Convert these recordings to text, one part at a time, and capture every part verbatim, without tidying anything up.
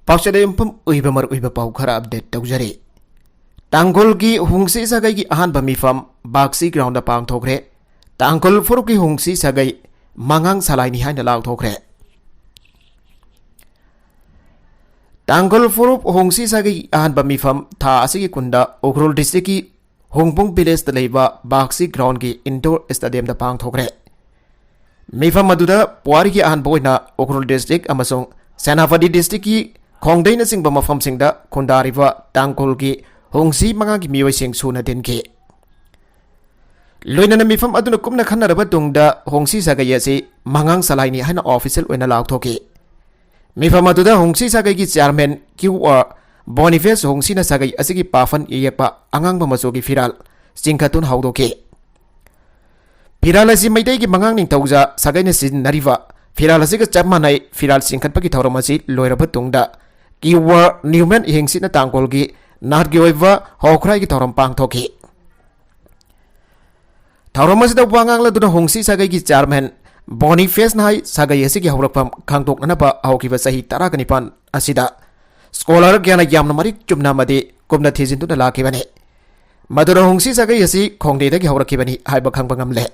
ꯄꯥꯎꯆꯦꯗ ꯌꯨꯝꯐꯝ ꯑꯣꯏꯕ ꯃꯔꯨꯑꯣꯏꯕ ꯄꯥꯎ ꯈꯔ ꯑꯞꯗꯦꯠ ꯇꯧꯖꯔꯤ꯫ ꯇꯥꯡꯈꯨꯜꯒꯤ ꯍꯣꯡꯁꯤ ꯁꯥꯒꯩꯒꯤ ꯑꯍꯥꯟꯕ ꯃꯤꯐꯝ ꯕꯥꯛꯁꯤ ꯒ꯭ꯔꯥꯎꯟꯗ ꯄꯥꯡꯊꯣꯛꯈ꯭ꯔꯦ꯫ ꯇꯥꯡꯈꯨꯜ ꯐꯨꯔꯨꯞꯀꯤ ꯍꯣꯡꯁꯤ ꯁꯥꯒꯩ ꯃꯉꯥꯡ ꯁꯂꯥꯏꯅꯤ ꯍꯥꯏꯅ ꯂꯥꯎꯊꯣꯛꯈ꯭ꯔꯦ꯫ ꯇꯥꯡꯈꯨꯜ ꯐꯨꯔꯨꯞ ꯍꯣꯡꯁꯤ ꯁꯥꯒꯩ ꯑꯍꯥꯟꯕ ꯃꯤꯐꯝ ꯊꯥ ꯑꯁꯤꯒꯤ ꯀꯨꯟꯗ ꯎꯈ꯭ꯔꯨꯜ ꯗꯤꯁꯇ꯭ꯔꯤꯛꯀꯤ ꯍꯣꯡꯕꯨꯡ ꯚꯤꯂꯦꯖꯇ ꯂꯩꯕ ꯕꯥꯛꯁꯤ ꯒ꯭ꯔꯥꯎꯟꯒꯤ ꯏꯟꯗꯣꯔ ꯁ꯭ꯇꯦꯗꯤꯌꯝꯗ ꯄꯥꯡꯊꯣꯛꯈ꯭ꯔꯦ꯫ ꯃꯤꯐꯝ ꯑꯗꯨꯗ ꯄꯨꯋꯥꯔꯤꯒꯤ ꯑꯍꯥꯟꯕ ꯑꯣꯏꯅ ꯎꯈ꯭ꯔꯨꯜ ꯗꯤꯁꯇ꯭ꯔꯤꯛ ꯑꯃꯁꯨꯡ ꯁꯦꯅꯥꯄꯇꯤ ꯗꯤꯁꯇ꯭ꯔꯤꯛꯀꯤ ꯈꯣꯡꯗꯩꯅꯆꯤꯡꯕ ꯃꯐꯝꯁꯤꯡꯗ ꯈꯨꯟꯗꯥꯔꯤꯕ ꯇꯥꯡꯈꯨꯜꯒꯤ ꯍꯣꯡꯁꯤ ꯃꯉꯥꯒꯤ ꯃꯤꯑꯣꯏꯁꯤꯡ ꯁꯨꯅ ꯇꯤꯟꯈꯤ꯫ ꯂꯣꯏꯅꯅ ꯃꯤꯐꯝ ꯑꯗꯨꯅ ꯀꯨꯞꯅ ꯈꯟꯅꯔꯕ ꯇꯨꯡꯗ ꯍꯣꯡꯁꯤ ꯁꯥꯒꯩ ꯑꯁꯤ ꯃꯉꯥꯡ ꯁꯂꯥꯏꯅꯤ ꯍꯥꯏꯅ ꯑꯣꯐꯤꯁꯤꯌꯦꯜ ꯑꯣꯏꯅ ꯂꯥꯎꯊꯣꯛꯈꯤ꯫ ꯃꯤꯐꯝ ꯑꯗꯨꯗ ꯍꯣꯡꯁꯤ ꯁꯥꯒꯩꯒꯤ ꯆꯤꯌꯥꯔꯃꯦꯟ ꯀ꯭ꯌꯨ ꯑꯥꯔ ꯕꯣꯅꯤꯐꯦꯁ ꯍꯣꯡꯁꯤꯅ ꯁꯥꯒꯩ ꯑꯁꯤꯒꯤ ꯄꯥꯐꯟ ꯌꯦꯛꯄ ꯑꯉꯥꯡꯕ ꯃꯆꯨꯒꯤ ꯐꯤꯔꯥꯜ ꯆꯤꯡꯈꯠꯇꯨꯅ ꯍꯧꯗꯣꯛꯈꯤ꯫ ꯐꯤꯔꯥꯜ ꯑꯁꯤ ꯃꯩꯇꯩꯒꯤ ꯃꯉꯥꯡ ꯅꯤꯡꯊꯧꯖꯥ ꯁꯥꯒꯩꯅ ꯁꯤꯖꯤꯟꯅꯔꯤꯕ ꯐꯤꯔꯥꯜ ꯑꯁꯤꯒ ꯆꯞ ꯃꯥꯟꯅꯩ꯫ ꯐꯤꯔꯥꯜ ꯆꯤꯡꯈꯠꯄꯒꯤ ꯊꯧꯔꯝ ꯑꯁꯤ ꯂꯣꯏꯔꯕ ꯇꯨꯡꯗ ꯀ꯭ꯌꯨ ꯑꯥꯔ ꯅ꯭ꯌꯨꯃꯦꯟ ꯍꯤꯡꯁꯤꯅ ꯇꯥꯡꯈꯨꯜꯒꯤ ꯅꯥꯠꯀꯤ ꯑꯣꯏꯕ ꯍꯧꯈ꯭ꯔꯥꯏꯒꯤ ꯊꯧꯔꯝ ꯄꯥꯡꯊꯣꯛꯈꯤ꯫ ꯊꯧꯔꯝ ꯑꯁꯤꯗ ꯋꯥ ꯉꯥꯡꯂꯗꯨꯅ ꯍꯣꯡꯁꯤ ꯁꯥꯒꯩꯒꯤ ꯆꯤꯌꯥꯔꯃꯦꯟ ꯕꯣꯅꯤꯐꯦꯁꯅ ꯍꯥꯏ, ꯁꯥꯒꯩ ꯑꯁꯤꯒꯤ ꯍꯧꯔꯛꯐꯝ ꯈꯪꯗꯣꯛꯅꯅꯕ ꯍꯧꯈꯤꯕ ꯆꯍꯤ ꯇꯔꯥꯒ ꯅꯤꯄꯥꯟ ꯑꯁꯤꯗ ꯁ꯭ꯀꯣꯂꯔ ꯀꯌꯥꯅ ꯌꯥꯝꯅ ꯃꯔꯤꯛ ꯆꯨꯝꯅ ꯑꯃꯗꯤ ꯀꯨꯞꯅ ꯊꯤꯖꯤꯟꯗꯨꯅ ꯂꯥꯛꯈꯤꯕꯅꯤ꯫ ꯃꯗꯨꯅ ꯍꯣꯡꯁꯤ ꯁꯥꯒꯩ ꯑꯁꯤ ꯈꯣꯡꯗꯦꯗꯒꯤ ꯍꯧꯔꯛꯈꯤꯕꯅꯤ ꯍꯥꯏꯕ ꯈꯪꯕ ꯉꯝꯂꯦ꯫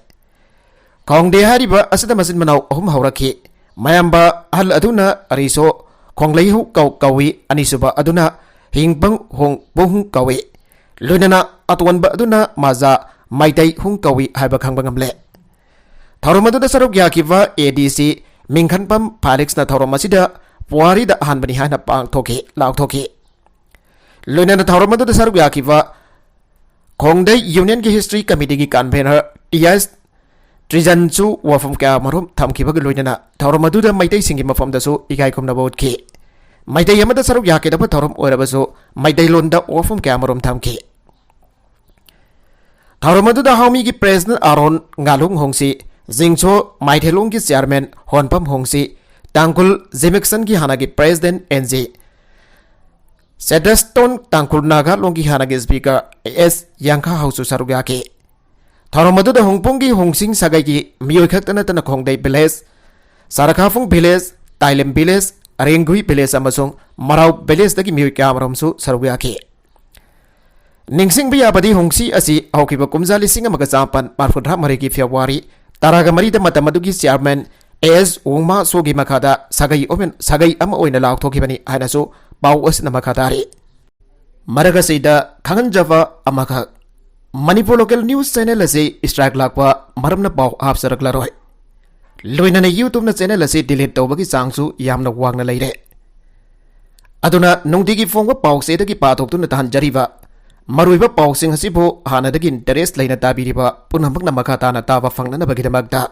ꯈꯣꯡꯗꯦ ꯍꯥꯏꯔꯤꯕ ꯑꯁꯤꯗ ꯃꯆꯤꯟ ꯃꯅꯥꯎ ꯑꯍꯨꯝ ꯍꯧꯔꯛꯈꯤ꯫ ꯃꯌꯥꯝꯕ ꯑꯍꯜ ꯑꯗꯨꯅ ꯑꯔꯤꯁꯣ ꯈꯣꯡꯂꯩꯍꯨ ꯀꯧ-, ꯀꯧꯏ, ꯑꯅꯤꯁꯨꯕ ꯑꯗꯨꯅ ꯍꯤꯡꯄꯪ ꯍꯣꯡ ꯄꯨꯡ ꯀꯧꯏ, ꯂꯣꯏꯅꯅ ꯑꯇꯣꯟꯕ ꯑꯗꯨꯅ ꯃꯥꯖꯥ ꯃꯩꯇꯩ ꯍꯨꯡ ꯀꯧꯏ ꯍꯥꯏꯕ ꯈꯪꯕ ꯉꯝꯂꯦ꯫ ꯊꯧꯔꯝ ꯑꯗꯨꯗ ꯁꯔꯨꯛ ꯌꯥꯈꯤꯕ ꯑꯦ ꯗꯤ ꯁꯤ ꯃꯤꯡꯈꯟꯄꯝ ꯐꯥꯂꯤꯛꯁꯅ ꯊꯧꯔꯝ ꯑꯁꯤꯗ ꯄꯨꯋꯥꯔꯤꯗ ꯑꯍꯥꯟꯕꯅꯤ ꯍꯥꯏꯅ ꯄꯥꯡꯊꯣꯛꯈꯤ, ꯂꯥꯎꯊꯣꯛꯈꯤ꯫ ꯂꯣꯏꯅꯅ ꯊꯧꯔꯝ ꯑꯗꯨꯗ ꯁꯔꯨꯛ ꯌꯥꯈꯤꯕ ꯈꯣꯡꯗꯩ ꯌꯨꯅꯤꯌꯟꯒꯤ ꯍꯤꯁꯇ꯭ꯔꯤ ꯀꯃꯤꯇꯤꯒꯤ ꯀꯟꯚꯦꯅꯔ ꯇꯤ ꯑꯦꯁ ꯇ꯭ꯔꯤꯖꯟꯁꯨ ꯋꯥꯐꯝ ꯀꯌꯥ ꯃꯔꯨꯝ ꯊꯝꯈꯤꯕꯒ ꯂꯣꯏꯅꯅ ꯊꯧꯔꯝ ꯑꯗꯨꯗ ꯃꯩꯇꯩꯁꯤꯡꯒꯤ ꯃꯐꯝꯗꯁꯨ ꯏꯀꯥꯏ ꯈꯨꯝꯅꯕ ꯎꯠꯈꯤ꯫ ꯃꯩꯇꯩ ꯑꯃꯗ ꯁꯔꯨꯛ ꯌꯥꯈꯤꯗꯕ ꯊꯧꯔꯝ ꯑꯣꯏꯔꯕꯁꯨ ꯃꯩꯇꯩꯂꯣꯟꯗ ꯋꯥꯐꯝ ꯀꯌꯥ ꯃꯔꯨꯝ ꯊꯝꯈꯤ꯫ ꯊꯧꯔꯝ ꯑꯗꯨꯗ ꯍꯥꯎꯃꯤꯒꯤ ꯄ꯭ꯔꯦꯁꯤꯗꯦꯟꯠ ꯑꯥꯔꯣꯟ ꯉꯥꯂꯨꯡ ꯍꯣꯡꯁꯤ, ꯖꯤꯡꯁꯣ ꯃꯥꯏꯊꯦꯂꯣꯡꯒꯤ ꯆꯤꯌꯥꯔꯃꯦꯟ ꯍꯣꯟꯐꯝ ꯍꯣꯡꯁꯤ, ꯇꯥꯡꯈꯨꯜ ꯖꯤꯃꯤꯛꯁꯟꯒꯤ ꯍꯥꯟꯅꯒꯤ ꯄ꯭ꯔꯦꯁꯤꯗꯦꯟꯠ ꯑꯦꯟ ꯖꯤ ꯁꯦꯗꯁꯇꯣꯟ, ꯇꯥꯡꯈꯨꯜ ꯅꯥꯒꯥ ꯂꯣꯟꯒꯤ ꯍꯥꯟꯅꯒꯤ ꯁ꯭ꯄꯤꯀꯔ ꯑꯦꯁ ꯌꯥꯡꯈꯥ ꯍꯥꯎꯁꯨ ꯁꯔꯨꯛ ꯌꯥꯈꯤ꯫ ꯊꯧꯔꯝ ꯑꯗꯨꯗ ꯍꯣꯡꯄꯨꯡꯒꯤ ꯍꯣꯡꯁꯤꯡ ꯁꯥꯒꯩꯒꯤ ꯃꯤꯑꯣꯏ ꯈꯛꯇ ꯅꯠꯇꯅ ꯈꯣꯡꯗꯩ ꯚꯤꯂꯦꯖ, ꯁꯥꯔꯈꯥꯐꯨꯡ ꯚꯤꯂꯦꯖ, ꯇꯥꯏꯂꯝ ꯚꯤꯂꯦꯖ, ꯑꯔꯦꯡꯒꯨꯏ village ꯑꯃꯁꯨꯡ ꯃꯔꯥꯎ villageꯇꯒꯤ ꯃꯤꯑꯣꯏ ꯀꯌꯥꯃꯔꯨꯝꯁꯨ ꯁꯔꯨꯛ ꯌꯥꯈꯤ꯫ ꯅꯤꯡꯁꯤꯡꯕ ꯌꯥꯕꯗꯤ, ꯍꯣꯡꯁꯤ ꯑꯁꯤ ꯍꯧꯈꯤꯕ ꯀꯨꯝꯖꯥ ꯂꯤꯁꯤꯡ ꯑꯃꯒ ꯆꯥꯃꯥꯄꯟ ꯃꯔꯤꯐꯨꯇꯔꯥ ꯃꯔꯤꯒꯤ February ꯇꯔꯥꯒ ꯃꯔꯤꯗ ꯃꯇꯝ ꯑꯗꯨꯒꯤ chairman ꯑꯦ ꯑꯦꯁ ꯋꯨꯡꯃꯥ ꯁꯣꯒꯤ ꯃꯈꯥꯗ ꯁꯥꯒꯩ ꯑꯣꯏꯅ, ꯁꯥꯒꯩ ꯑꯃ ꯑꯣꯏꯅ ꯂꯥꯎꯊꯣꯛꯈꯤꯕꯅꯤ ꯍꯥꯏꯅꯁꯨ ꯄꯥꯎ ꯑꯁꯤꯅ ꯃꯈꯥ ꯇꯥꯔꯤ꯫ ꯃꯔꯛ ꯑꯁꯤꯗ ꯈꯪꯍꯟꯖꯕ ꯑꯃꯈꯛ, ꯃꯅꯤꯄꯨꯔ local news channel ꯑꯁꯤ strike ꯂꯥꯛꯄ ꯃꯔꯝꯅ ꯄꯥꯎ ꯍꯥꯞꯆꯔꯛꯂꯔꯣꯏ꯫ ꯂꯣꯏꯅꯅ YouTubeꯅ channel ꯑꯁꯤ delete ꯇꯧꯕꯒꯤ ꯆꯥꯡꯁꯨ ꯌꯥꯝꯅ ꯋꯥꯡꯅ ꯂꯩꯔꯦ꯫ ꯑꯗꯨꯅ ꯅꯨꯡꯇꯤꯒꯤ ꯐꯣꯡꯕ ꯄꯥꯎꯆꯦꯗꯒꯤ ꯄꯥꯊꯣꯛꯇꯨꯅ ꯇꯥꯍꯟꯖꯔꯤꯕ ꯃꯔꯨꯑꯣꯏꯕ ꯄꯥꯎꯁꯤꯡ ꯑꯁꯤꯕꯨ ꯍꯥꯟꯅꯗꯒꯤ interest ꯂꯩꯅ ꯇꯥꯕꯤꯔꯤꯕ ꯄꯨꯝꯅꯃꯛꯅ ꯃꯈꯥ ꯇꯥꯅ ꯇꯥꯕ ꯐꯪꯅꯅꯕꯒꯤꯗꯃꯛꯇ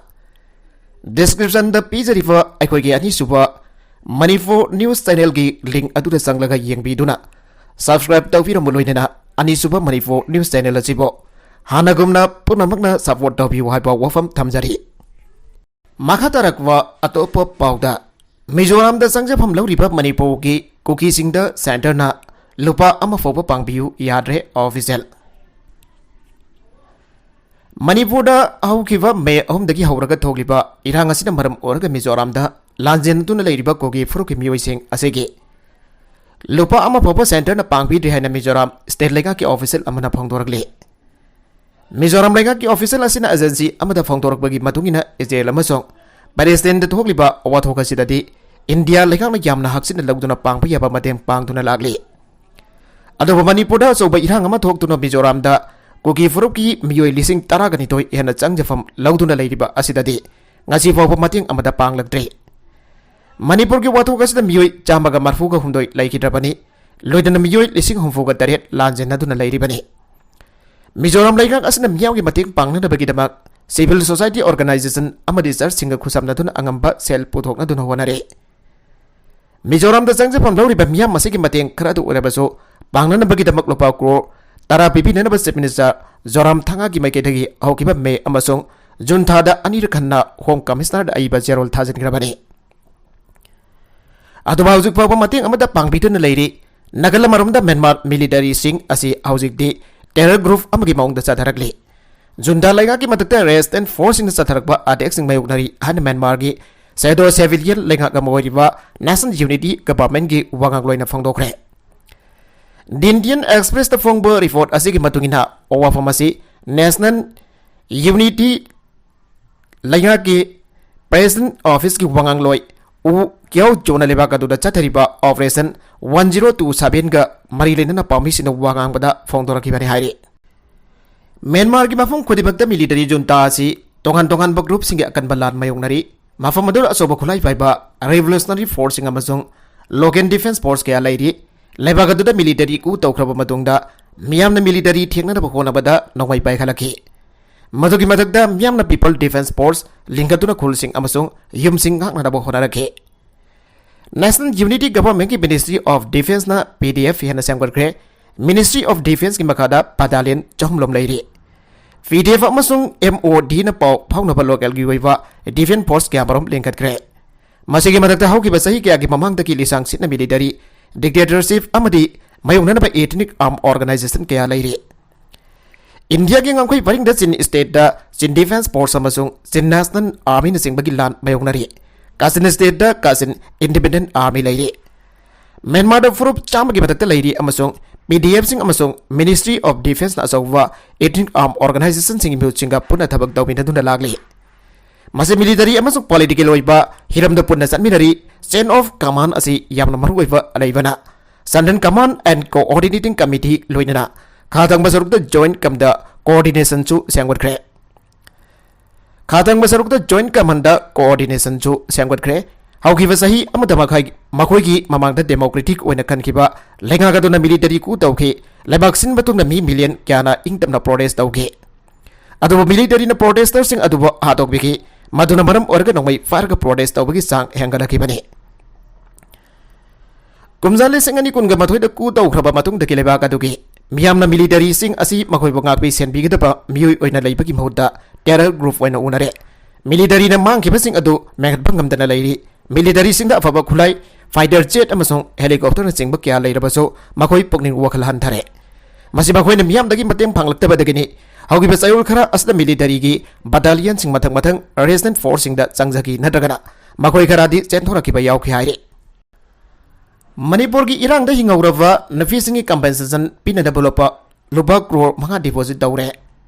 descriptionꯗ ꯄꯤꯖꯔꯤꯕ ꯑꯩꯈꯣꯏꯒꯤ ꯑꯅꯤꯁꯨꯕ ꯃꯅꯤꯄꯨꯔ news channelꯒꯤ link ꯑꯗꯨꯗ ꯆꯪꯂꯒ ꯌꯦꯡꯕꯤꯗꯨꯅ subscribe ꯇꯧꯕꯤꯔꯝꯃꯨ, ꯂꯣꯏꯅꯅ ꯑꯅꯤꯁꯨꯕ ꯃꯅꯤꯄꯨꯔ news channel ꯑꯁꯤꯕꯨ ꯍꯥꯟꯅꯒꯨꯝꯅ ꯄꯨꯝꯅꯃꯛꯅ support ꯇꯧꯕꯤꯌꯨ ꯍꯥꯏꯕ ꯋꯥꯐꯝ ꯊꯝꯖꯔꯤ꯫ ꯃꯈꯥ ꯇꯥꯔꯛꯄ ꯑꯇꯣꯞꯄ ꯄꯥꯎꯗ, ꯃꯤꯖꯣꯔꯥꯝꯗ ꯆꯪꯖꯐꯝ ꯂꯧꯔꯤꯕ ꯃꯅꯤꯄꯨꯔꯒꯤ ꯀꯨꯀꯤꯁꯤꯡꯗ centreꯅ ꯂꯨꯄꯥ ꯑꯃ ꯐꯥꯎꯕ ꯄꯥꯡꯕꯤꯌꯨ ꯌꯥꯗ꯭ꯔꯦ official꯫ ꯃꯅꯤꯄꯨꯔꯗ ꯍꯧꯈꯤꯕ ꯃꯦ ꯑꯍꯨꯝꯗꯒꯤ ꯍꯧꯔꯒ ꯊꯣꯛꯂꯤꯕ ꯏꯔꯥꯡ ꯑꯁꯤꯅ ꯃꯔꯝ ꯑꯣꯏꯔꯒ ꯃꯤꯖꯣꯔꯥꯝꯗ ꯂꯥꯟꯖꯦꯟꯅꯗꯨꯅ ꯂꯩꯔꯤꯕ ꯀꯨꯀꯤ ꯐꯨꯔꯨꯞꯀꯤ ꯃꯤꯑꯣꯏꯁꯤꯡ ꯑꯁꯤꯒꯤ ꯂꯨꯄꯥ ꯑꯃ ꯐꯥꯎꯕ centreꯅ ꯄꯥꯡꯕꯤꯗ꯭ꯔꯤ ꯍꯥꯏꯅ ꯃꯤꯖꯣꯔꯥꯝ state ꯂꯩꯉꯥꯛꯀꯤ official ꯑꯃꯅ ꯐꯣꯡꯗꯣꯔꯛꯂꯤ꯫ ꯃꯤꯖꯣꯔꯥꯝ ꯂꯩꯉꯥꯛꯀꯤ official ꯑꯁꯤꯅ agency ꯑꯃꯗ ꯐꯣꯡꯗꯣꯔꯛꯄꯒꯤ ꯃꯇꯨꯡ ꯏꯟꯅ, ꯏꯖꯔꯦꯜ ꯑꯃꯁꯨꯡ ꯄꯦꯂꯦꯁꯇꯥꯏꯟꯗ ꯊꯣꯛꯂꯤꯕ ꯋꯥꯊꯣꯛ ꯑꯁꯤꯗꯗꯤ ꯏꯟꯗꯤꯌꯥ ꯂꯩꯉꯥꯛꯅ ꯌꯥꯝꯅ ꯍꯛꯆꯤꯟꯅ ꯂꯧꯗꯨꯅ ꯄꯥꯡꯕ ꯌꯥꯕ ꯃꯇꯦꯡ ꯄꯥꯡꯗꯨꯅ ꯂꯥꯛꯂꯤ꯫ ꯑꯗꯨꯕꯨ ꯃꯅꯤꯄꯨꯔꯗ ꯑꯆꯧꯕ ꯏꯔꯥꯡ ꯑꯃ ꯊꯣꯛꯇꯨꯅ ꯃꯤꯖꯣꯔꯥꯝꯗ ꯀꯨꯀꯤ ꯐꯨꯔꯨꯞꯀꯤ ꯃꯤꯑꯣꯏ ꯂꯤꯁꯤꯡ ꯇꯔꯥꯒ ꯅꯤꯊꯣꯏ ꯍꯦꯟꯅ ꯆꯪꯖꯐꯝ ꯂꯧꯗꯨꯅ ꯂꯩꯔꯤꯕ ꯑꯁꯤꯗꯗꯤ ꯉꯁꯤ ꯐꯥꯎꯕ ꯃꯇꯦꯡ ꯑꯃꯠꯇ ꯄꯥꯡꯂꯛꯇ꯭ꯔꯤ꯫ ꯃꯅꯤꯄꯨꯔꯒꯤ ꯋꯥꯊꯣꯛ ꯑꯁꯤꯗ ꯃꯤꯑꯣꯏ ꯆꯥꯝꯃꯒ ꯃꯔꯤꯐꯨꯒ ꯍꯨꯝꯗꯣꯏ ꯂꯩꯈꯤꯗ꯭ꯔꯕꯅꯤ, ꯂꯣꯏꯗꯅ ꯃꯤꯑꯣꯏ ꯂꯤꯁꯤꯡ ꯍꯨꯝꯐꯨꯒ ꯇꯔꯦꯠ ꯂꯥꯟꯖꯦꯟꯅꯗꯨꯅ ꯂꯩꯔꯤꯕꯅꯤ꯫ ꯃꯤꯖꯣꯔꯥꯝ ꯂꯩꯉꯥꯛ ꯑꯁꯤꯅ ꯃꯤꯌꯥꯝꯒꯤ ꯃꯇꯦꯡ ꯄꯥꯡꯅꯅꯕꯒꯤꯗꯃꯛ civil society organization ꯑꯃꯗꯤ churchꯁꯤꯡꯒ ꯈꯨꯠꯁꯝꯅꯗꯨꯅ ꯑꯉꯝꯕ ꯁꯦꯜ ꯄꯨꯊꯣꯛꯅꯗꯨꯅ ꯍꯣꯠꯅꯔꯤ꯫ ꯃꯤꯖꯣꯔꯥꯝꯗ ꯆꯪꯖꯐꯝ ꯂꯧꯔꯤꯕ ꯃꯤꯌꯥꯝ ꯑꯁꯤꯒꯤ ꯃꯇꯦꯡ ꯈꯔ ꯑꯗꯨ ꯑꯣꯏꯔꯕꯁꯨ ꯄꯥꯡꯅꯅꯕꯒꯤꯗꯃꯛ ꯂꯨꯄꯥ ꯀ꯭ꯔꯣꯔ ꯇꯔꯥ ꯄꯤꯕꯤꯅꯅꯕ Chief Minister ꯖꯣꯔꯥꯝ ꯊꯪꯒꯥꯒꯤ ꯃꯥꯏꯀꯩꯗꯒꯤ ꯍꯧꯈꯤꯕ ꯃꯦ ꯑꯃꯁꯨꯡ ꯖꯨꯟ ꯊꯥꯗ ꯑꯅꯤꯔꯛ ꯍꯟꯅ Home Commissionerꯗ ꯑꯏꯕ ꯆꯦꯔꯣꯜ ꯊꯥꯖꯤꯟꯈ꯭ꯔꯕꯅꯤ꯫ ꯑꯗꯨꯕꯨ ꯍꯧꯖꯤꯛ ꯐꯥꯎꯕ ꯃꯇꯦꯡ ꯑꯃꯠꯇ ꯄꯥꯡꯕꯤꯗꯨꯅ ꯂꯩꯔꯤ꯫ ꯅꯥꯒꯥꯂꯦꯟ ꯃꯔꯣꯝꯗ ꯃ꯭ꯌꯥꯟꯃꯥꯔ militaryꯁꯤꯡ ꯑꯁꯤ ꯍꯧꯖꯤꯛꯇꯤ terror group ꯑꯃꯒꯤ ꯃꯑꯣꯡꯗ ꯆꯠꯊꯔꯛꯂꯤ꯫ ꯖꯨꯟꯇꯥ ꯂꯩꯉꯥꯛꯀꯤ ꯃꯊꯛꯇ resistance forceꯁꯤꯡꯅ ꯆꯠꯊꯔꯛꯄ attackꯁꯤꯡ ꯃꯥꯌꯣꯛꯅꯔꯤ ꯍꯥꯏꯅ ꯃ꯭ꯌꯥꯟꯃꯥꯔꯒꯤ ꯁꯦꯗꯣ ꯁꯦꯚꯤꯂꯤꯌꯟ ꯂꯩꯉꯥꯛ ꯑꯃ ꯑꯣꯏꯔꯤꯕ National Unity Governmentꯀꯤ ꯋꯥꯉꯥꯡꯂꯣꯏꯅ ꯐꯣꯡꯗꯣꯛꯈ꯭ꯔꯦ꯫ The Indian Expressꯇ ꯐꯣꯡꯕ report ꯑꯁꯤꯒꯤ ꯃꯇꯨꯡ ꯏꯟꯅ, ꯋꯥꯐꯝ ꯑꯁꯤ National Unity ꯂꯩꯉꯥꯛꯀꯤ President Officeꯀꯤ ꯋꯥꯉꯥꯡꯂꯣꯏ ꯎ ꯀ꯭ꯌꯥꯎ ꯆꯣꯅ ꯂꯩꯕꯥꯛ ꯑꯗꯨꯗ ꯆꯠꯊꯔꯤꯕ Operation one zero two sevenꯒ ꯃꯔꯤ ꯂꯩꯅꯅ ꯄꯥꯎꯃꯤꯁꯤꯡꯅ ꯋꯥ ꯉꯥꯡꯕꯗ ꯐꯣꯡꯗꯣꯔꯛꯈꯤꯕꯅꯤ ꯍꯥꯏꯔꯤ꯫ ꯃ꯭ꯌꯥꯟꯃꯥꯔꯒꯤ ꯃꯐꯝ ꯈꯨꯗꯤꯡꯃꯛꯇ military junta ꯑꯁꯤ ꯇꯣꯉꯥꯟ ꯇꯣꯉꯥꯟꯕ groupꯁꯤꯡꯒꯤ ꯑꯀꯟꯕ ꯂꯥꯟ ꯃꯥꯌꯣꯛꯅꯔꯤ꯫ ꯃꯐꯝ ꯑꯗꯨꯗ ꯑꯆꯧꯕ ꯈꯨꯠꯂꯥꯏ ꯄꯥꯏꯕ revolutionary forceꯁꯤꯡ ꯑꯃꯁꯨꯡ local defence force ꯀꯌꯥ ꯂꯩꯔꯤ꯫ ꯂꯩꯕꯥꯛ ꯑꯗꯨꯗ military coup ꯇꯧꯈ꯭ꯔꯕ ꯃꯇꯨꯡꯗ ꯃꯤꯌꯥꯝꯅ military ꯊꯦꯡꯅꯅꯕ ꯍꯣꯠꯅꯕꯗ ꯅꯣꯡꯃꯩ ꯄꯥꯏꯈꯠꯂꯛꯈꯤ꯫ ꯃꯗꯨꯒꯤ ꯃꯊꯛꯇ ꯃꯤꯌꯥꯝꯅ People Defence Force ꯂꯤꯡꯈꯠꯇꯨꯅ ꯈꯨꯜꯁꯤꯡ ꯑꯃꯁꯨꯡ ꯌꯨꯝꯁꯤꯡ ꯉꯥꯛꯅꯅꯕ ꯍꯣꯠꯅꯔꯛꯈꯤ꯫ National Unity Governmentꯀꯤ Ministry of Defenceꯅ PDF ꯍꯦꯟꯅ ꯁꯦꯝꯒꯠꯈ꯭ꯔꯦ꯫ Ministry of Defenceꯀꯤ ꯃꯈꯥꯗ battalion ꯆꯍꯨꯝꯔꯣꯝ ꯂꯩꯔꯤ꯫ PDF ꯑꯃꯁꯨꯡ MODꯅ ꯄꯥꯎ ꯐꯥꯎꯅꯕ localꯒꯤ ꯑꯣꯏꯕ defence force ꯀꯌꯥꯃꯔꯨꯝ ꯂꯤꯡꯈꯠꯈ꯭ꯔꯦ꯫ ꯃꯁꯤꯒꯤ ꯃꯊꯛꯇ ꯍꯧꯈꯤꯕ ꯆꯍꯤ ꯀꯌꯥꯒꯤ ꯃꯃꯥꯡꯗꯒꯤ ꯂꯤꯁꯥꯡ ꯁꯤꯠꯅ military, dictatorship ꯑꯃꯗꯤ ꯃꯥꯌꯣꯛꯅꯅꯕ ethnic armed organisation ꯀꯌꯥ ꯂꯩꯔꯤ꯫ ꯏꯟꯗꯤꯌꯥꯒꯤ ꯉꯝꯈꯩ ꯄꯔꯤꯡꯗ Chin stateꯇ Chin Defence Force ꯑꯃꯁꯨꯡ Chin National Armyꯅꯆꯤꯡꯕꯒꯤ ꯂꯥꯟ ꯃꯥꯌꯣꯛꯅꯔꯤ꯫ Kachin stateꯇ Kachin Independent Army ꯂꯩꯔꯤ꯫ ꯃ꯭ꯌꯥꯟꯃꯥꯔꯗ ꯐꯨꯔꯨꯞ ꯆꯥꯝꯃꯒꯤ ꯃꯊꯛꯇ ꯂꯩꯔꯤ ꯑꯃꯁꯨꯡ PDFꯁꯤꯡ ꯑꯃꯁꯨꯡ Ministry of Defenceꯅ ꯑꯆꯧꯕ ethnic armed organisationꯁꯤꯡꯒꯤ ꯃꯤꯍꯨꯠꯁꯤꯡꯒ ꯄꯨꯟꯅ ꯊꯕꯛ ꯇꯧꯃꯤꯟꯅꯗꯨꯅ ꯂꯥꯛꯂꯤ꯫ ꯃꯁꯤ military ꯑꯃꯁꯨꯡ political ꯑꯣꯏꯕ ꯍꯤꯔꯝꯗ ꯄꯨꯟꯅ ꯆꯠꯃꯤꯟꯅꯔꯤ꯫ Chain of command ꯑꯁꯤ ꯌꯥꯝꯅ ꯃꯔꯨꯑꯣꯏꯕ ꯂꯩꯕꯅ, Central Command and Coordinating Committee ꯂꯣꯏꯅꯅ ꯈꯥ ꯊꯪꯕ ꯁꯔꯨꯛꯇ Joint Command Coordinationꯁꯨ ꯁꯦꯝꯒꯠꯈ꯭ꯔꯦ꯫ ꯈꯥ ꯊꯪꯕ ꯁꯔꯨꯛꯇ Joint Command Coordinationꯁꯨ ꯁꯦꯝꯒꯠꯈ꯭ꯔꯦ꯫ ꯍꯧꯈꯤꯕ ꯆꯍꯤ ꯑꯃꯗ ꯃꯈꯥꯏ-, ꯃꯈꯣꯏꯒꯤ ꯃꯃꯥꯡꯗ democratic ꯑꯣꯏꯅ ꯈꯟꯈꯤꯕ ꯂꯩꯉꯥꯛ ꯑꯗꯨꯅ military coup ꯇꯧꯈꯤ꯫ ꯂꯩꯕꯥꯛ ꯁꯤꯟꯕ ꯊꯨꯡꯅ ꯃꯤ million ꯀꯌꯥꯅ ꯏꯪꯇꯞꯅ protest ꯇꯧꯈꯤ꯫ ꯑꯗꯨꯕꯨ militaryꯅ protestꯔꯁꯤꯡ ꯑꯗꯨꯕꯨ ꯍꯥꯠꯇꯣꯛꯄꯤꯈꯤ꯫ ꯃꯗꯨꯅ ꯃꯔꯝ ꯑꯣꯏꯔꯒ ꯅꯣꯡꯃꯩ ꯐꯥꯔꯒ protest ꯇꯧꯕꯒꯤ ꯆꯥꯡ ꯍꯦꯟꯒꯠꯂꯛꯈꯤꯕꯅꯤ꯫ ꯀꯨꯝꯖꯥ ꯂꯤꯁꯤꯡ ꯑꯅꯤ ꯀꯨꯟꯒ ꯃꯥꯊꯣꯏꯗ coup ꯇꯧꯈ꯭ꯔꯕ ꯃꯇꯨꯡꯗꯒꯤ ꯂꯩꯕꯥꯛ ꯑꯗꯨꯒꯤ ꯃꯤꯌꯥꯝꯅ militaryꯁꯤꯡ ꯑꯁꯤ ꯃꯈꯣꯏꯕꯨ ꯉꯥꯛꯄꯤ ꯁꯦꯟꯕꯤꯒꯗꯕ ꯃꯤꯑꯣꯏ ꯑꯣꯏꯅ ꯂꯩꯕꯒꯤ ꯃꯍꯨꯠꯇ terror group ꯑꯣꯏꯅ ꯎꯅꯔꯦ꯫ Militaryꯅ ꯃꯥꯡꯈꯤꯕꯁꯤꯡ ꯑꯗꯨ ꯃꯦꯟꯈꯠꯄ ꯉꯝꯗꯅ ꯂꯩꯔꯤ꯫ Militaryꯁꯤꯡꯗ ꯑꯐꯕ ꯈꯨꯠꯂꯥꯏ, fighter jet ꯑꯃꯁꯨꯡ helicopterꯅꯆꯤꯡꯕ ꯀꯌꯥ ꯂꯩꯔꯕꯁꯨ ꯃꯈꯣꯏ ꯄꯨꯛꯅꯤꯡ ꯋꯥꯈꯜ ꯍꯟꯊꯔꯦ꯫ ꯃꯁꯤ ꯃꯈꯣꯏꯅ ꯃꯤꯌꯥꯝꯗꯒꯤ ꯃꯇꯦꯡ ꯐꯪꯂꯛꯇꯕꯗꯒꯤꯅꯤ꯫ ꯍꯧꯈꯤꯕ ꯆꯌꯣꯜ ꯈꯔ ꯑꯁꯤꯗ militaryꯒꯤ battalionꯁꯤꯡ ꯃꯊꯪ ꯃꯊꯪ resistance forceꯁꯤꯡꯗ ꯆꯪꯖꯈꯤ, ꯅꯠꯇ꯭ꯔꯒꯅ ꯃꯈꯣꯏ ꯈꯔꯗꯤ ꯆꯦꯟꯊꯣꯔꯛꯈꯤꯕ ꯌꯥꯎꯈꯤ ꯍꯥꯏꯔꯤ꯫ ꯃꯅꯤꯄꯨꯔꯒꯤ ꯏꯔꯥꯡꯗ ꯍꯤꯡꯍꯧꯔꯕ ꯅꯨꯄꯤꯁꯤꯡꯒꯤ compensation ꯄꯤꯅꯅꯕ ꯂꯨꯄꯥ, ꯂꯨꯄꯥ ꯀ꯭ꯔꯣꯔ ꯃꯉꯥ deposit ꯇꯧꯔꯦ꯫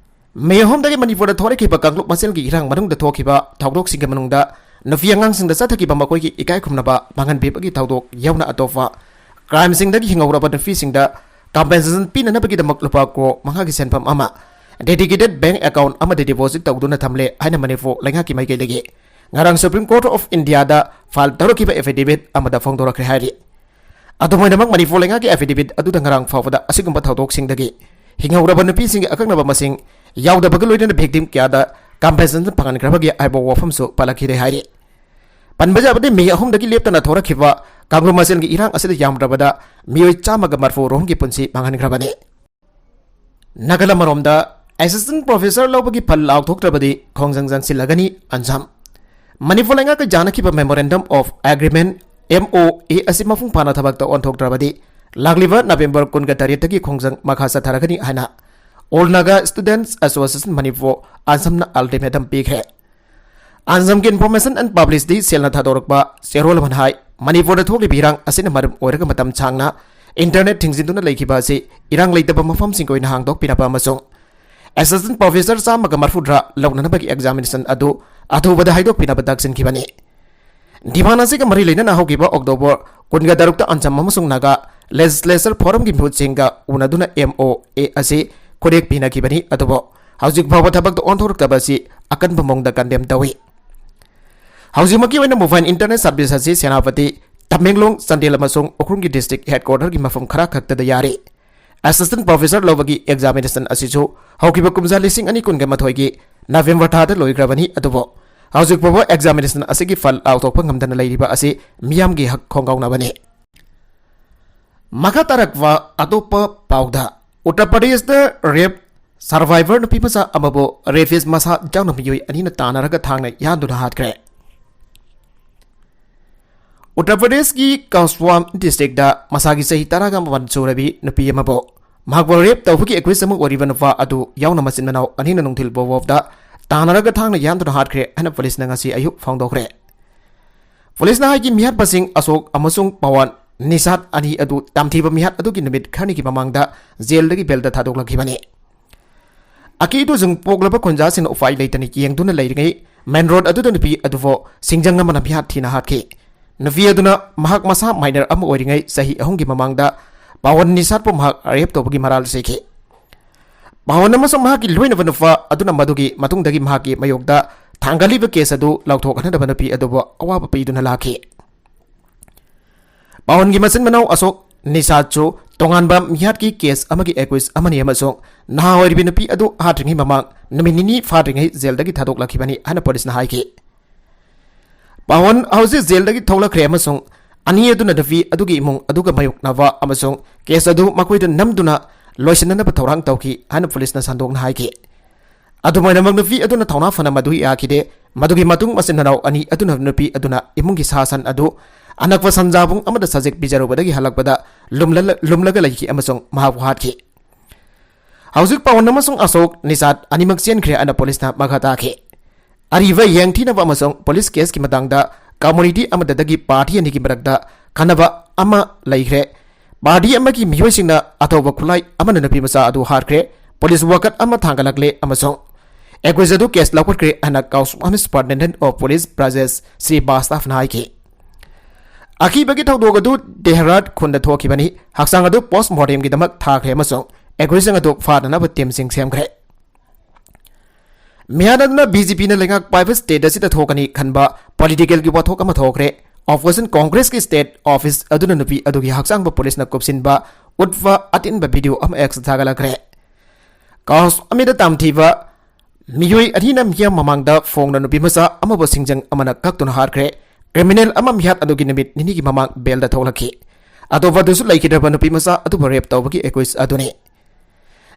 ꯃꯦ ꯑꯍꯨꯝꯗꯒꯤ ꯃꯅꯤꯄꯨꯔꯗ ꯊꯣꯛꯂꯛꯈꯤꯕ ꯀꯥꯡꯂꯨꯞ ꯃꯁꯦꯜꯒꯤ ꯏꯔꯥꯡ ꯃꯅꯨꯡꯗ ꯊꯣꯛꯈꯤꯕ ꯊꯧꯗꯣꯛꯁꯤꯡꯒꯤ ꯃꯅꯨꯡꯗ ꯅꯨꯄꯤ ꯑꯉꯥꯡꯁꯤꯡꯗ ꯆꯠꯊꯈꯤꯕ ꯃꯈꯣꯏꯒꯤ ꯏꯀꯥꯏ ꯈꯨꯝꯅꯕ ꯃꯥꯡꯍꯟꯕꯤꯕꯒꯤ ꯊꯧꯗꯣꯛ ꯌꯥꯎꯅ ꯑꯇꯣꯞꯄ crimeꯁꯤꯡꯗꯒꯤ ꯍꯤꯡꯍꯧꯔꯕ ꯅꯨꯄꯤꯁꯤꯡꯗ compensation ꯄꯤꯅꯅꯕꯒꯤꯗꯃꯛ ꯂꯨꯄꯥ ꯀ꯭ꯔꯣꯔ ꯃꯉꯥꯒꯤ ꯁꯦꯟꯐꯝ ꯑꯃ dedicated bank account ꯑꯃꯗ deposit ꯇꯧꯗꯨꯅ ꯊꯝꯂꯦ ꯍꯥꯏꯅ ꯃꯅꯤꯄꯨꯔ ꯂꯩꯉꯥꯛꯀꯤ ꯃꯥꯏꯀꯩꯗꯒꯤ ꯉꯔꯥꯡ Supreme Court of Indiaꯗ file ꯇꯧꯔꯛꯈꯤꯕ affidavit ꯑꯃꯗ ꯐꯣꯡꯗꯣꯔꯛꯈ꯭ꯔꯦ ꯍꯥꯏꯔꯤ꯫ ꯑꯗꯨꯝ ꯑꯣꯏꯅꯃꯛ, ꯃꯅꯤꯄꯨꯔ ꯂꯩꯉꯥꯛꯀꯤ affidavit ꯑꯗꯨꯗ ꯉꯔꯥꯡ ꯐꯥꯎꯕꯗ ꯑꯁꯤꯒꯨꯝꯕ ꯊꯧꯗꯣꯛꯁꯤꯡꯗꯒꯤ ꯍꯤꯡꯍꯧꯔꯕ ꯅꯨꯄꯤꯁꯤꯡꯒꯤ ꯑꯀꯛꯅꯕ ꯃꯁꯤꯡ ꯌꯥꯎꯗꯕꯒ ꯂꯣꯏꯅꯅ victim ꯀꯌꯥꯗ compensation ꯐꯪꯍꯟꯈ꯭ꯔꯕꯒꯦ ꯍꯥꯏꯕ ꯋꯥꯐꯝꯁꯨ ꯄꯜꯂꯛꯈꯤꯗꯦ ꯍꯥꯏꯔꯤ꯫ ꯄꯟꯕ ꯌꯥꯕꯗꯤ, ꯃꯦ ꯑꯍꯨꯝꯗꯒꯤ ꯂꯦꯞꯇꯅ ꯊꯣꯔꯛꯈꯤꯕ ꯀꯥꯡꯂꯨꯞ ꯃꯁꯦꯜꯒꯤ ꯏꯔꯥꯡ ꯑꯁꯤꯗ ꯌꯥꯝꯗ꯭ꯔꯕꯗ ꯃꯤꯑꯣꯏ ꯆꯥꯝꯃꯒ ꯃꯔꯐꯨ ꯔꯣꯝꯒꯤ ꯄꯨꯟꯁꯤ ꯃꯥꯡꯍꯟꯈ꯭ꯔꯕꯅꯤ꯫ ꯅꯥꯒꯥꯂꯦꯟ ꯑꯃꯔꯣꯝꯗ, assistant professor ꯂꯧꯕꯒꯤ ꯐꯜ ꯂꯥꯎꯊꯣꯛꯇ꯭ꯔꯕꯗꯤ ꯈꯣꯡꯖꯪ ꯆꯪꯁꯤꯜꯂꯒꯅꯤ, ꯑꯟꯖꯝ꯫ Manipur ꯂꯩꯉꯥꯛꯀ ꯌꯥꯅꯈꯤꯕ Memorandum of Agreement, M O A ꯑꯁꯤ ꯃꯄꯨꯡ ꯐꯥꯅ ꯊꯕꯛꯇ ꯑꯣꯟꯊꯣꯛꯇ꯭ꯔꯕꯗꯤ ꯂꯥꯛꯂꯤꯕ ꯅꯕꯦꯝꯕꯔ ꯀꯨꯟꯒ ꯇꯔꯦꯠꯇꯒꯤ ꯈꯣꯡꯖꯪ ꯃꯈꯥ ꯆꯠꯊꯔꯒꯅꯤ ꯍꯥꯏꯅ All Naga Students Association Manipur, ꯑꯟꯖꯝꯅ ultimatum ꯄꯤꯈ꯭ꯔꯦ꯫ ꯑꯟꯖꯝꯒꯤ Information and Publicity cellꯅ ꯊꯥꯗꯣꯔꯛꯄ ꯆꯦꯔꯣꯜ ꯑꯃꯅ ꯍꯥꯏ, ꯃꯅꯤꯄꯨꯔꯗ ꯊꯣꯛꯂꯤꯕ ꯏꯔꯥꯡ ꯑꯁꯤꯅ ꯃꯔꯝ ꯑꯣꯏꯔꯒ ꯃꯇꯝ ꯁꯥꯡꯅ internet ꯊꯤꯡꯖꯤꯟꯗꯨꯅ ꯂꯩꯈꯤꯕ ꯑꯁꯤ ꯏꯔꯥꯡ ꯂꯩꯇꯕ ꯃꯐꯝꯁꯤꯡꯒꯤ ꯑꯣꯏꯅ ꯍꯥꯡꯗꯣꯛꯄꯤꯅꯕ ꯑꯃꯁꯨꯡ assistant professor ꯆꯥꯝꯃꯒ ꯃꯔꯐꯨꯇꯔꯥ ꯂꯧꯅꯅꯕꯒꯤ examination ꯑꯗꯨ ꯑꯊꯨꯕꯗ ꯍꯥꯏꯗꯣꯛꯄꯤꯅꯕ ꯇꯛꯁꯤꯟꯈꯤꯕꯅꯤ꯫ Demand ꯑꯁꯤꯒ ꯃꯔꯤ ꯂꯩꯅꯅ ꯍꯧꯈꯤꯕ October ꯀꯨꯟꯒ ꯇꯔꯨꯛꯇ ꯑꯟꯖꯝ ꯑꯃꯁꯨꯡ Naga Legislature Forumꯒꯤ ꯃꯤꯍꯨꯠꯁꯤꯡꯒ ꯎꯅꯗꯨꯅ M O A ꯑꯁꯤ ꯈꯨꯠꯌꯦꯛ ꯄꯤꯅꯈꯤꯕꯅꯤ, ꯑꯗꯨꯕꯨ ꯍꯧꯖꯤꯛ ꯐꯥꯎꯕ ꯊꯕꯛꯇ ꯑꯣꯟꯊꯣꯔꯛꯇꯕ ꯑꯁꯤ ꯑꯀꯟꯕ ꯃꯑꯣꯡꯗ condemn ꯇꯧꯏ꯫ ꯍꯧꯖꯤꯛꯃꯛꯀꯤ ꯑꯣꯏꯅ mobile internet service ꯑꯁꯤ ꯁꯦꯅꯥꯄꯇꯤ, ꯇꯃꯦꯡꯂꯣꯡ, ꯆꯥꯟꯗꯦꯜ ꯑꯃꯁꯨꯡ ꯎꯈ꯭ꯔꯨꯜꯒꯤ district headquarterꯒꯤ ꯃꯐꯝ ꯈꯔ ꯈꯛꯇꯗ ꯌꯥꯔꯤ꯫ Assistant professor ꯂꯧꯕꯒꯤ examination ꯑꯁꯤꯁꯨ ꯍꯧꯈꯤꯕ ꯀꯨꯝꯖꯥ ꯂꯤꯁꯤꯡ ꯑꯅꯤ ꯀꯨꯟꯒ ꯃꯥꯊꯣꯏꯒꯤ ꯅꯕꯦꯝꯕꯔ ꯊꯥꯗ ꯂꯣꯏꯈ꯭ꯔꯕꯅꯤ, ꯑꯗꯨꯕꯨ ꯍꯧꯖꯤꯛ ꯐꯥꯎꯕ examination ꯑꯁꯤꯒꯤ ꯐꯜ ꯂꯥꯎꯊꯣꯛꯄ ꯉꯝꯗꯅ ꯂꯩꯔꯤꯕ ꯑꯁꯤ ꯃꯤꯌꯥꯝꯒꯤ ꯍꯛ ꯈꯣꯡꯒꯥꯎꯅꯕꯅꯤ꯫ ꯃꯈꯥ ꯇꯥꯔꯛꯄ ꯑꯇꯣꯞꯄ ꯄꯥꯎꯗ, ꯎꯠꯇꯔ ꯄ꯭ꯔꯗꯦꯁꯇ rape survivor ꯅꯨꯄꯤ ꯃꯆꯥ ꯑꯃꯕꯨ rapist ꯃꯁꯥ ꯌꯥꯎꯅ ꯃꯤꯑꯣꯏ ꯑꯅꯤꯅ ꯇꯥꯟꯅꯔꯒ ꯊꯥꯡꯅ ꯌꯥꯟꯗꯨꯅ ꯍꯥꯠꯈ꯭ꯔꯦ꯫ ꯎꯠꯇꯔ ꯄ꯭ꯔꯗꯦꯁꯀꯤ ꯀꯥꯁ꯭ꯋꯥꯝ districtꯇ ꯃꯁꯥꯒꯤ ꯆꯍꯤ ꯇꯔꯥꯒ ꯃꯥꯄꯟ ꯁꯨꯔꯕꯤ ꯅꯨꯄꯤ ꯑꯃꯕꯨ ꯃꯍꯥꯛꯄꯨ rape ꯇꯧꯕꯒꯤ accused ꯑꯃ ꯑꯣꯏꯔꯤꯕ ꯅꯨꯄꯥ ꯑꯗꯨ ꯌꯥꯎꯅ ꯃꯆꯤꯟ ꯃꯅꯥꯎ ꯑꯅꯤꯅ ꯅꯨꯡꯊꯤꯜ ꯄꯣꯋꯣꯞꯇ ꯇꯥꯟꯅꯔꯒ ꯊꯥꯡꯅ ꯌꯥꯟꯗꯨꯅ ꯍꯥꯠꯈ꯭ꯔꯦ ꯍꯥꯏꯅ ꯄꯨꯂꯤꯁꯅ ꯉꯁꯤ ꯑꯌꯨꯛ ꯐꯣꯡꯗꯣꯛꯈ꯭ꯔꯦ꯫ ꯄꯨꯂꯤꯁꯅ ꯍꯥꯏꯈꯤ, ꯃꯤꯍꯥꯠꯄꯁꯤꯡ ꯑꯁꯣꯛ ꯑꯃꯁꯨꯡ ꯄꯋꯟ ꯅꯤꯁꯥꯠ ꯑꯅꯤ ꯑꯗꯨ ꯇꯥꯝꯊꯤꯕ ꯃꯤꯍꯥꯠ ꯑꯗꯨꯒꯤ ꯅꯨꯃꯤꯠ ꯈꯔꯅꯤꯒꯤ ꯃꯃꯥꯡꯗ ꯖꯦꯜꯗꯒꯤ ꯕꯦꯜꯗ ꯊꯥꯗꯣꯛꯂꯛꯈꯤꯕꯅꯤ꯫ ꯑꯀꯤꯗꯨꯖꯤꯡ ꯄꯣꯛꯂꯕ ꯈꯨꯟꯖꯥꯁꯤꯡꯅ ꯎꯄꯥꯏ ꯂꯩꯇꯅ ꯌꯦꯡꯗꯨꯅ ꯂꯩꯔꯤꯉꯩ, ꯃꯦꯟ ꯔꯣꯗ ꯑꯗꯨꯗ ꯅꯨꯄꯤ ꯑꯗꯨꯕꯨ ꯁꯤꯡꯖꯪ ꯑꯃꯅ ꯃꯤꯍꯥꯠ ꯊꯤꯅ ꯍꯥꯠꯈꯤ꯫ ꯅꯨꯄꯤ ꯑꯗꯨꯅ ꯃꯍꯥꯛ ꯃꯁꯥ ꯃꯥꯏꯅꯔ ꯑꯃ ꯑꯣꯏꯔꯤꯉꯩ ꯆꯍꯤ ꯑꯍꯨꯝꯒꯤ ꯃꯃꯥꯡꯗ ꯄꯋꯟ ꯅꯤꯁꯥꯠꯄꯨ ꯃꯍꯥꯛ ꯔꯦꯞ ꯇꯧꯕꯒꯤ ꯃꯔꯥꯜ ꯁꯤꯈꯤ꯫ ꯄꯋꯟ ꯑꯃꯁꯨꯡ ꯃꯍꯥꯛꯀꯤ ꯂꯣꯏꯅꯕ ꯅꯨꯄꯥ ꯑꯗꯨꯅ ꯃꯗꯨꯒꯤ ꯃꯇꯨꯡꯗꯒꯤ ꯃꯍꯥꯛꯀꯤ ꯃꯥꯌꯣꯛꯇ ꯊꯥꯡꯒꯠꯂꯤꯕ ꯀꯦꯁ ꯑꯗꯨ ꯂꯥꯎꯊꯣꯛꯍꯟꯅꯗꯕ ꯅꯨꯄꯤ ꯑꯗꯨꯕꯨ ꯑꯋꯥꯕ ꯄꯤꯗꯨꯅ ꯂꯥꯛꯈꯤ꯫ ꯄꯋꯟꯒꯤ ꯃꯆꯤꯟ ꯃꯅꯥꯎ ꯑꯁꯣꯛ ꯅꯤꯁꯥꯠꯁꯨ ꯇꯣꯉꯥꯟꯕ ꯃꯤꯍꯥꯠꯀꯤ ꯀꯦꯁ ꯑꯃꯒꯤ ꯑꯦꯀ꯭ꯌꯨꯁ ꯑꯃꯅꯤ ꯑꯃꯁꯨꯡ ꯅꯍꯥ ꯑꯣꯏꯔꯤꯕꯤ ꯅꯨꯄꯤ ꯑꯗꯨ ꯍꯥꯠꯇ꯭ꯔꯤꯉꯩ ꯃꯃꯥꯡ ꯅꯨꯃꯤꯠ ꯅꯤꯅꯤ ꯐꯥꯗ꯭ꯔꯤꯉꯩ ꯖꯦꯜꯗꯒꯤ ꯊꯥꯗꯣꯛꯂꯛꯈꯤꯕꯅꯤ ꯍꯥꯏꯅ ꯄꯨꯂꯤꯁꯅ ꯍꯥꯏꯈꯤ꯫ ꯄꯋꯟ ꯍꯧꯖꯤꯛ ꯖꯦꯜꯗꯒꯤ ꯊꯣꯛꯂꯛꯈ꯭ꯔꯦ ꯑꯃꯁꯨꯡ ꯑꯅꯤ ꯑꯗꯨꯅ ꯅꯨꯄꯤ ꯑꯗꯨꯒꯤ ꯏꯃꯨꯡ ꯑꯗꯨꯒ ꯃꯥꯌꯣꯛꯅꯕ ꯑꯃꯁꯨꯡ ꯀꯦꯁ ꯑꯗꯨ ꯃꯈꯣꯏꯗ ꯅꯝꯗꯨꯅ ꯂꯣꯏꯁꯤꯟꯅꯅꯕ ꯊꯧꯔꯥꯡ ꯇꯧꯈꯤ ꯍꯥꯏꯅ ꯄꯨꯂꯤꯁꯅ ꯁꯟꯗꯣꯛꯅ ꯍꯥꯏꯈꯤ꯫ ꯑꯗꯨꯃꯥꯏꯅꯃꯛ, ꯅꯨꯄꯤ ꯑꯗꯨꯅ ꯊꯧꯅꯥ ꯐꯅ ꯃꯗꯨ ꯌꯥꯈꯤꯗꯦ꯫ ꯃꯗꯨꯒꯤ ꯃꯇꯨꯡ ꯃꯆꯤꯟ ꯃꯅꯥꯎ ꯑꯅꯤ ꯑꯗꯨꯅ ꯅꯨꯄꯤ ꯑꯗꯨꯅ ꯏꯃꯨꯡꯒꯤ ꯁꯥ ꯁꯟ ꯑꯗꯨ ꯑꯅꯛꯄ ꯁꯟꯖꯥꯕꯨꯡ ꯑꯃꯗ ꯁꯖꯤꯛ ꯄꯤꯖꯔꯨꯕꯗꯒꯤ ꯍꯜꯂꯛꯄꯗ ꯂꯨꯝꯂ-, ꯂꯨꯝꯂꯒ ꯂꯩꯈꯤ ꯑꯃꯁꯨꯡ ꯃꯍꯥꯛꯄꯨ ꯍꯥꯠꯈꯤ꯫ ꯍꯧꯖꯤꯛ ꯄꯋꯟ ꯑꯃꯁꯨꯡ ꯑꯁꯣꯛ ꯅꯤꯁꯥꯠ ꯑꯅꯤꯃꯛ ꯆꯦꯟꯈ꯭ꯔꯦ ꯍꯥꯏꯅ ꯄꯨꯂꯤꯁꯅ ꯃꯈꯥ ꯇꯥꯈꯤ꯫ ꯑꯔꯤꯕ ꯌꯦꯡꯊꯤꯅꯕ ꯑꯃꯁꯨꯡ ꯄꯨꯂꯤꯁ ꯀꯦꯁꯀꯤ ꯃꯇꯥꯡꯗ ꯀꯝꯃꯨꯅꯤꯇꯤ ꯑꯃꯗꯒꯤ ꯄꯥꯔꯇꯤ ꯑꯅꯤꯒꯤ ꯃꯔꯛꯇ ꯈꯟꯅꯕ ꯑꯃ ꯂꯩꯈ꯭ꯔꯦ꯫ ꯄꯥꯔꯇꯤ ꯑꯃꯒꯤ ꯃꯤꯑꯣꯏꯁꯤꯡꯅ ꯑꯊꯧꯕ ꯈꯨꯠꯂꯥꯏ ꯑꯃꯅ ꯅꯨꯄꯤ ꯃꯆꯥ ꯑꯗꯨ ꯍꯥꯠꯈ꯭ꯔꯦ, ꯄꯨꯂꯤꯁ ꯋꯥꯀꯠ ꯑꯃ ꯊꯥꯡꯒꯠꯂꯛꯂꯦ ꯑꯃꯁꯨꯡ ꯑꯦꯀ꯭ꯌꯨꯁ ꯑꯗꯨ ꯀꯦꯁ ꯂꯧꯈꯠꯈ꯭ꯔꯦ ꯍꯥꯏꯅ ꯀꯥꯎꯁ ꯑꯃ ꯁꯨꯄꯔꯤꯟꯇꯦꯟꯗꯦꯟꯠ ꯑꯣꯐ ꯄꯨꯂꯤꯁ ꯕ꯭ꯔꯖꯦꯁ ꯁ꯭ꯔꯤ ꯕꯥꯁꯇꯥꯐꯅ ꯍꯥꯏꯈꯤ꯫ ꯑꯀꯤꯕꯒꯤ ꯊꯧꯗꯣꯛ ꯑꯗꯨ ꯗꯦꯍꯔꯥꯠ ꯈꯨꯟꯗ ꯊꯣꯛꯈꯤꯕꯅꯤ꯫ ꯍꯛꯆꯥꯡ ꯑꯗꯨ ꯄꯣꯁ꯭ꯠꯃꯣꯔꯇꯦꯝꯒꯤꯗꯃꯛ ꯊꯥꯈ꯭ꯔꯦ ꯑꯃꯁꯨꯡ ꯑꯦꯀ꯭ꯌꯨꯁꯁꯤꯡ ꯑꯗꯨ ꯐꯥꯅꯅꯕ ꯇꯤꯝꯁꯤꯡ ꯁꯦꯝꯈ꯭ꯔꯦ꯫ ꯃꯤꯍꯥꯠ ꯑꯗꯨꯅ ꯕꯤ ꯖꯦ ꯄꯤꯅ ꯂꯩꯉꯥꯛ ꯄꯥꯏꯕ ꯁ꯭ꯇꯦꯠ ꯑꯁꯤꯗ ꯊꯣꯛꯀꯅꯤ ꯈꯟꯕ ꯄꯣꯂꯤꯇꯤꯀꯦꯜꯒꯤ ꯋꯥꯊꯣꯛ ꯑꯃ ꯊꯣꯛꯈ꯭ꯔꯦ꯫ ꯑꯣꯄꯣꯖꯤꯁꯟ ꯀꯣꯡꯒ꯭ꯔꯦꯁꯀꯤ ꯁ꯭ꯇꯦꯠ ꯑꯣꯐꯤꯁ ꯑꯗꯨꯅ ꯅꯨꯄꯤ ꯑꯗꯨꯒꯤ ꯍꯛꯆꯥꯡꯕꯨ ꯄꯨꯂꯤꯁꯅ ꯀꯨꯞꯁꯤꯟꯕ ꯎꯠꯄ ꯑꯇꯦꯟꯕ ꯚꯤꯗꯤꯑꯣ ꯑꯃ ꯑꯦꯛꯁꯇ ꯊꯥꯒꯠꯂꯛꯈ꯭ꯔꯦ꯫ ꯀꯥꯎꯁ ꯑꯃꯗ ꯇꯥꯝꯊꯤꯕ ꯃꯤꯑꯣꯏ ꯑꯅꯤꯅ ꯃꯤꯌꯥꯝ ꯃꯃꯥꯡꯗ ꯐꯣꯡꯅ ꯅꯨꯄꯤ ꯃꯆꯥ ꯑꯃꯕꯨ ꯁꯤꯡꯖꯪ ꯑꯃꯅ ꯀꯛꯇꯨꯅ ꯍꯥꯠꯈ꯭ꯔꯦ꯫ ꯀ꯭ꯔꯤꯃꯤꯅꯦꯜ ꯑꯃ ꯃꯤꯍꯥꯠ ꯑꯗꯨꯒꯤ ꯅꯨꯃꯤꯠ ꯅꯤꯅꯤꯒꯤ ꯃꯃꯥꯡ ꯕꯦꯜꯗ ꯊꯣꯛꯂꯛꯈꯤ꯫ ꯑꯇꯣꯞꯄ ꯑꯗꯨꯁꯨ ꯂꯩꯈꯤꯗ꯭ꯔꯕ ꯅꯨꯄꯤ ꯃꯆꯥ ꯑꯗꯨꯕꯨ ꯔꯦꯞ ꯇꯧꯕꯒꯤ ꯑꯦꯀ꯭ꯌꯨꯁ ꯑꯗꯨꯅꯤ꯫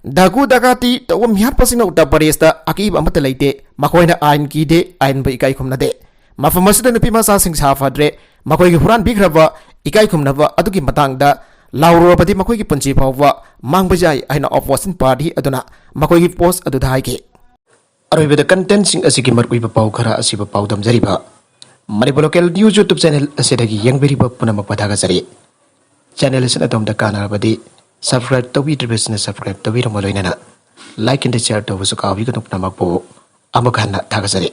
ꯗꯥꯀꯨ ꯗꯀꯥꯇꯤ ꯇꯧꯕ ꯃꯤꯍꯥꯠꯄꯁꯤꯡꯅ ꯎꯠꯇꯔ ꯄ꯭ꯔꯗꯦꯁꯇ ꯑꯀꯤꯕ ꯑꯃꯠꯇ ꯂꯩꯇꯦ꯫ ꯃꯈꯣꯏꯅ ꯑꯥꯏꯟ ꯀꯤꯗꯦ, ꯑꯥꯏꯟꯕꯨ ꯏꯀꯥꯏ ꯈꯨꯝꯅꯗꯦ꯫ ꯃꯐꯝ ꯑꯁꯤꯗ ꯅꯨꯄꯤ ꯃꯆꯥꯁꯤꯡ ꯁꯥꯐꯗ꯭ꯔꯦ꯫ ꯃꯈꯣꯏꯒꯤ ꯍꯨꯔꯥꯟꯕꯤꯈ꯭ꯔꯕ ꯏꯀꯥꯏ ꯈꯨꯝꯅꯕ ꯑꯗꯨꯒꯤ ꯃꯇꯥꯡꯗ ꯂꯥꯎꯔꯨꯔꯕꯗꯤ ꯃꯈꯣꯏꯒꯤ ꯄꯨꯟꯁꯤ ꯐꯥꯎꯕ ꯃꯥꯡꯕ ꯌꯥꯏ ꯍꯥꯏꯅ ꯑꯣꯄꯣꯖꯤꯁꯟ ꯄꯥꯔꯇꯤ ꯑꯗꯨꯅ ꯃꯈꯣꯏꯒꯤ ꯄꯣꯁ꯭ꯠ ꯑꯗꯨꯗ ꯍꯥꯏꯈꯤ꯫ ꯑꯔꯣꯏꯕꯗ ꯀꯟꯇꯦꯟꯠꯁꯤꯡ ꯑꯁꯤꯒꯤ ꯃꯔꯨꯑꯣꯏꯕ ꯄꯥꯎ ꯈꯔ ꯑꯁꯤꯕꯨ ꯄꯥꯎꯗꯝꯖꯔꯤꯕ꯫ Manipur local news YouTube channel ꯑꯁꯤꯗꯒꯤ ꯌꯦꯡꯕꯤꯔꯤꯕ ꯄꯨꯝꯅꯃꯛꯄꯨ ꯊꯥꯒꯠꯆꯔꯤ꯫ ꯆꯦꯅꯦꯜ ꯑꯁꯤꯅ ꯑꯗꯣꯝꯗ ꯀꯥꯟꯅꯔꯕꯗꯤ ꯁꯕꯁꯀ꯭ꯔꯥꯏꯕ ꯇꯧꯕꯤꯗ꯭ꯔꯤꯕꯁꯤꯡꯅ ꯁꯕꯁꯀ꯭ꯔꯥꯏꯕ ꯇꯧꯕꯤꯔꯝꯕ ꯂꯣꯏꯅꯅ ꯂꯥꯏꯛ ꯑꯦꯟ ꯁꯤꯌꯥꯔ ꯇꯧꯕꯁꯨ ꯀꯥꯎꯕꯤꯒꯅꯨ꯫ ꯄꯨꯝꯅꯃꯛꯄꯨ ꯑꯃꯨꯛ ꯍꯟꯅ ꯊꯥꯒꯠꯆꯔꯤ꯫